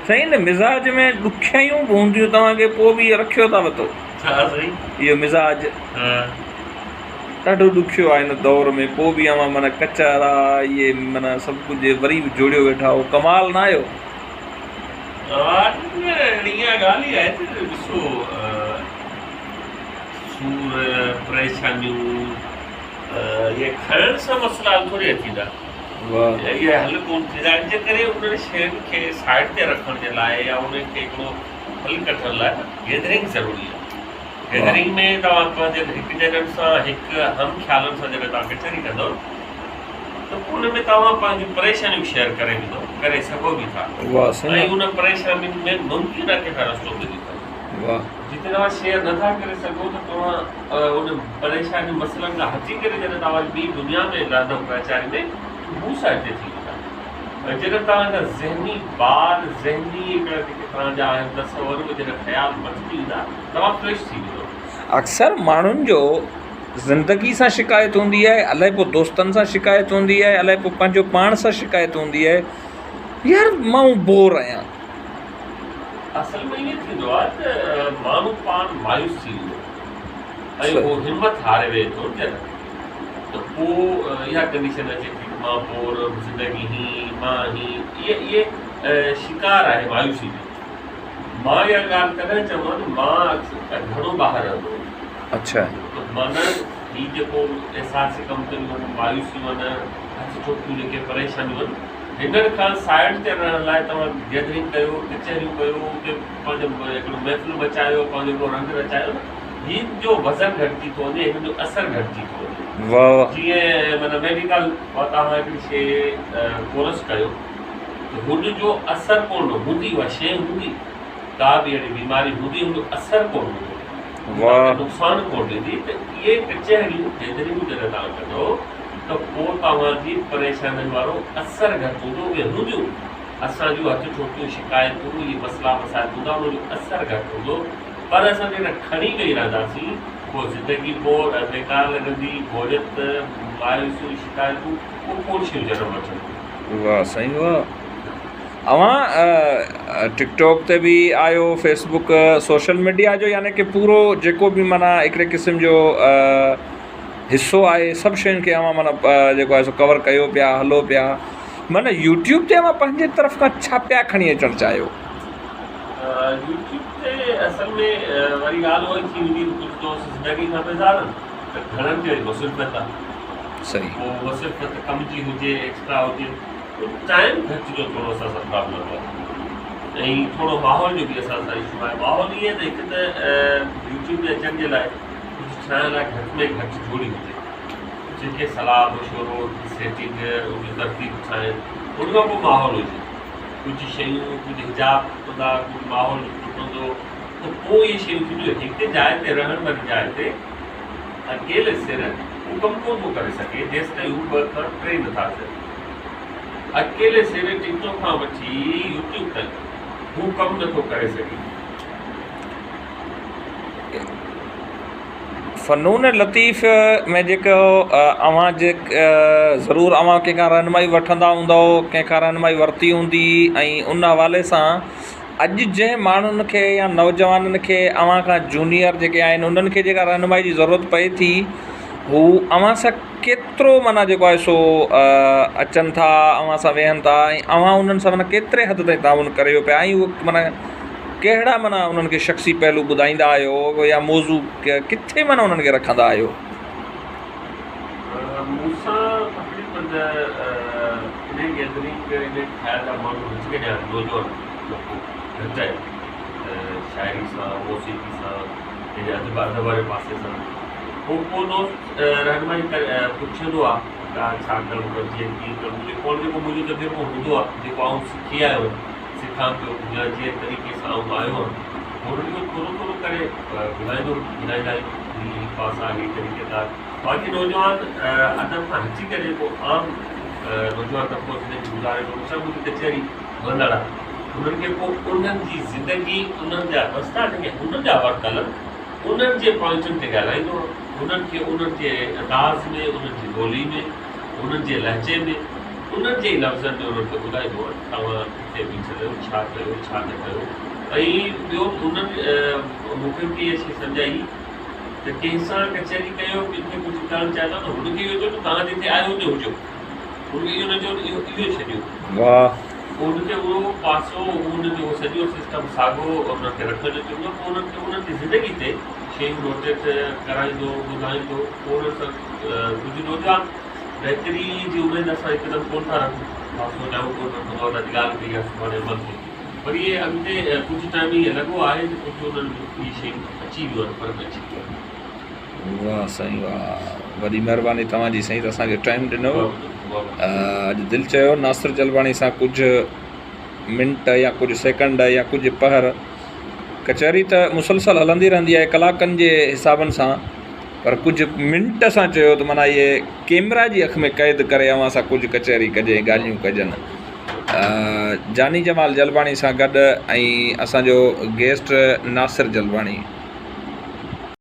سائين ان مزاج ۾ ڏکيائيون به هونديون توهان کي پوء به اهو رکيو ٿا وتو. ڇا سائين؟ اهو مزاج. ها. ڏاڍو ڏکيو آهي هن دور ۾ پوء به اوهان معنيٰ ڪچهرا اهي معنيٰ سڀ ڪجهه وري به جوڙيو ويٺا آهيو ڪمال نه آهيو. اها ڳالهه ئي آهي ته ڏسو سور پريشانيون اهي کڻڻ سان مسئلا حل ٿوري ٿيندا اهي حل ڪونه ٿيندا ان جي ڪري انهن شين کي سائيڊ تي رکڻ جي لاء يا انهن کي هڪڙو حل ڪڍڻ لاء گيدرنگ ضروري آهي گيدرنگ ۾ توهان پنهنجن هڪجهڙن سان هڪ هم خيالن سان جڏهن توهان ڪچهري ڪندؤ ته پوء ان ۾ توهان پنهنجون پريشانيون شيئر ڪري ويندؤ ڪري سگهو به ٿا ۽ ان پريشانين ۾ ممڪن آهي ڪنهن کان رستو ملي پوي. جتي توهان شيئر نه ٿا ڪري سگهو ته توهان ان پريشانين مسئلن کان هٽي ڪري جڏهن توهان وري ٻي دنيا ۾ رهندؤ ڪچهري ۾ ته هو سائيڊ تي ٿي ويندا ۽ جڏهن توهان جا ذهني بار ذهني هڪڙا جيڪي توهان جا آهن تصور اهي جڏهن خيال مٿي ٿي ويندا توهان فريش ٿي ويندؤ. اڪثر ماڻهن جو زندگي سان شڪايت هوندي آهي الائي پوء دوستن سان شڪايت هوندي آهي الائي پوء پنهنجو پاڻ سان شڪايت هوندي آهي يار مان بور آهيان. اصل ۾ ائين ٿيندو آهي ته ماڻهو پاڻ مايوس ٿي ويندو آهي ۽ هو همت هاري ويهي ٿو جڏهن ته پوء اها ڪنڊيشن اچي ٿي ته مان بور زندگي هين مان هين اهي اهي شڪار آهي مايوسي جو. مان اها ڳالهه ڪڏهن چوندو آهيان ته مان اڪثر گهڻو ٻاهر رهندو هوس. اڇا. ته معنيٰ هي جيڪو احساس ڪم ڪيون مايوسيون آهن هٿ ٺوڪيون جيڪي پريشانيون آهن هنن کان سائيڊ تي رهڻ لاء توهان گيدرنگ ڪيو ڪچهريون ڪيو اتي پنهنجو هڪڙو محفل مچايو پنهنجو هڪڙو رنگ رچايو نه هن جو وزن گهٽجي ٿو وڃي هن جو اثر گهٽجي ٿو وڃي. واهه واهه. جيئن معنيٰ ميڊيڪل توهان هڪڙي شيء ڪورس ڪيو ته هن جو اثر ڪونه هوندي اها شيء هوندي ڪا به اهڙي بيماري هوندي هن جو اثر ڪونه هوندو هو توهان کي نقصان ڪونه ڏيندي ته اهي ڪچهريون گيدرنگون جڏهن توهان ڪندو ته پوء توهان جي پريشانين وارو اثر گهٽ هوندو اهي هونديون اسان جون هٿ ٺوڪيون شڪايتون اهي مسئلا مسائل هوندا انهن جو اثر گهٽ هوندو پر اسان جيڪڏهن کڻي ويهي رهنداسين پوء زندگي بور ۽ بيڪار لڳندي بوريت مايوسيون شڪايتون پوء کوڙ شيون جنم وٺنديون. واه سائين واه اوهان ٽڪ ٽاڪ تي به آهيو فيس بڪ سوشل ميڊيا جو يعني ڪي پورو جيڪو به معنيٰ هڪڙي قسم جو حصو آهي سڀ شين کي اوهان معنيٰ جيڪو آهي سو ڪور ڪيو پيا هلو پيا معنيٰ يوٽيوب تي اوهان پنهنجي طرف کان ڇا پيا کڻي اچڻ چاهيو؟ يوٽيوب تي اصل ۾ وري ڳالهه اها ئي ٿي ويندي ته ڪجهه دوست زندگي کان بيزار آهن ته گهڻن کي وري مصروفيت آهي. صحيح. پوء مصروفيت ڪم جي هجي ايڪسٽرا هجي پوء ٽائيم گهٽ جو ٿورو اسان سان پرابلم آهي ۽ ٿورو ماحول جو به اسان سان اشو آهي ماحول ائين ته هڪ ته يوٽيوب تي اچڻ جي لاء ڪجهه ٺاهڻ لاء گهٽ ۾ گهٽ جوڙي هجي جيڪي صلاح مشورو سيٽنگ ان جو ترتيب ٺاهن ان کان پوء ماحول هجي ڪجهه شيون ڪجهه حجاب ٽٽندا ڪجهه ماحول ٽٽندو ته پوء اهي شيون ٿينديون هڪ جاء تي رهڻ واري جاء تي اڪيلي سر هو ڪم ڪونه ٿو ڪري سگهي جيستائين هو ٻه کان ٽي نٿا ٿين. اڪيلي سر ٽڪ ٽاڪ کان وٺي يوٽيوب تائين هو ڪم نٿو ڪري سگهي. فنون لطيف ۾ جيڪو اوهان جي ضرور اوهان ڪنهن کان رهنمائي وٺندا هوندؤ ڪنهن کان رهنمائي ورتي هوندي ۽ ان حوالي سان اڄ جنهن ماڻهن کي يا نوجوانن کي اوهان کان جونيئر جيڪي آهن انهن کي جيڪا رهنمائي جي ضرورت پئي ٿي هو اوهان سان ڪيترو معنيٰ جيڪو آهي سو اچن ٿا اوهان سان ويهن ٿا ۽ اوهان انهن سان معنيٰ ڪيتري حد تائين تعاون ڪريو پيا ۽ اهو معنيٰ ڪهڙا معنيٰ انهن کي شخصي پهلو ٻڌائيندا آهيو يا موضوع ڪٿي معنيٰ انهن کي رکندا آهيو. مون سان تقريبن انهي گيدرنگ انهي خيال جا ماڻهو گهٽ گڏيا آهن نوجوان طبقو گهٽ آهي شاعري سان موسيقي سان يعني ادب ادب واري پاسي سان پوء ڪو دوست رهنمائي ڪري پڇندو آهي ته ڇا ڪرڻ گهرجي ڪيئن ڪرڻ گهرجي پوء جيڪو منهنجو تجربو هوندو آهي جيڪو آئون سکي آيو آهيان سکان پيو يا جنهن طريقي سان آئون آيو آهيان هنن کي ٿورو ٿورو ڪري ٻڌائيندو ٻڌائيندا آهيون هي پاسا هي طريقيڪار باقي نوجوان ادب کان هٽي ڪري جيڪو عام نوجوان طبقو زندگي گذاري ٿو ان سان منهنجي ڪچهري هلندڙ آهي انهن کي پوء انهن جي زندگي انهن جا رستا جيڪي هنن جا ورتل آهن انهن جي پوائنٽن تي ڳالهائيندو آهيان انهن کي انهن جي انداز ۾ انهن جي ٻولي ۾ انهن جي لهجي ۾ انهن جي ئي لفظن ۾ انهن کي ٻڌائيندو آهيان ته توهان ڪٿي بيٺل آهيو، ڇا ڪيو، ڇا نه ڪيو ۽ ٻيو انهن مون کي به اها شيء سمجهائي ته ڪنهن سان ڪچهري ڪيو، ڪٿي ڪجهه ڪرڻ چاهيو ٿا ته هن کي اهو چئو ته توهان جتي آهيو اتي هجو. هن کي اهو نه چئو ته اهو اهو ڇڏيو. واهه. پوء هن کي اهو پاسو هن جو اهو سڄو سسٽم ساڳو انهن کي رکڻ جو چوندو پوء انهن کي انهن جي زندگي تي شيون روٽيٽ ڪرائيندو ٻڌائيندو پوء انهن سان ڪجهه نوجوان بهتري جي اميد اسان هڪدم ڪونه ٿا رکون خاص طور ٽائون ڪونه رکندو آهي ته اڄ ڳالهه ڪئي آهي سڀاڻي عمل ٿئي پر اهي اڳتي ڪجهه ٽائيم ائين لڳو آهي ته ڪجهه انهن ۾ اهي شيون اچي ويون آهن فرق اچي ويو آهي. واه سائين واه وڏي مهرباني توهان جي سائين ته اسان کي ٽائيم ڏنو اڄ دل چيو ناصر جلباڻي سان ڪجهه منٽ يا ڪجهه سيڪنڊ يا ڪجهه پهر ڪچهري ته مسلسل هلندي رهندي آهي ڪلاڪن جي حسابن سان پر ڪجهه منٽ سان چيو ته معنيٰ اهي ڪيمرا جي اک ۾ قيد ڪري اوهان سان ڪجهه ڪچهري ڪجي ۽ ڳالهيون ڪجن جاني جمال جلباڻي سان گڏ ۽ اسان جو گيسٽ ناصر جلباڻي.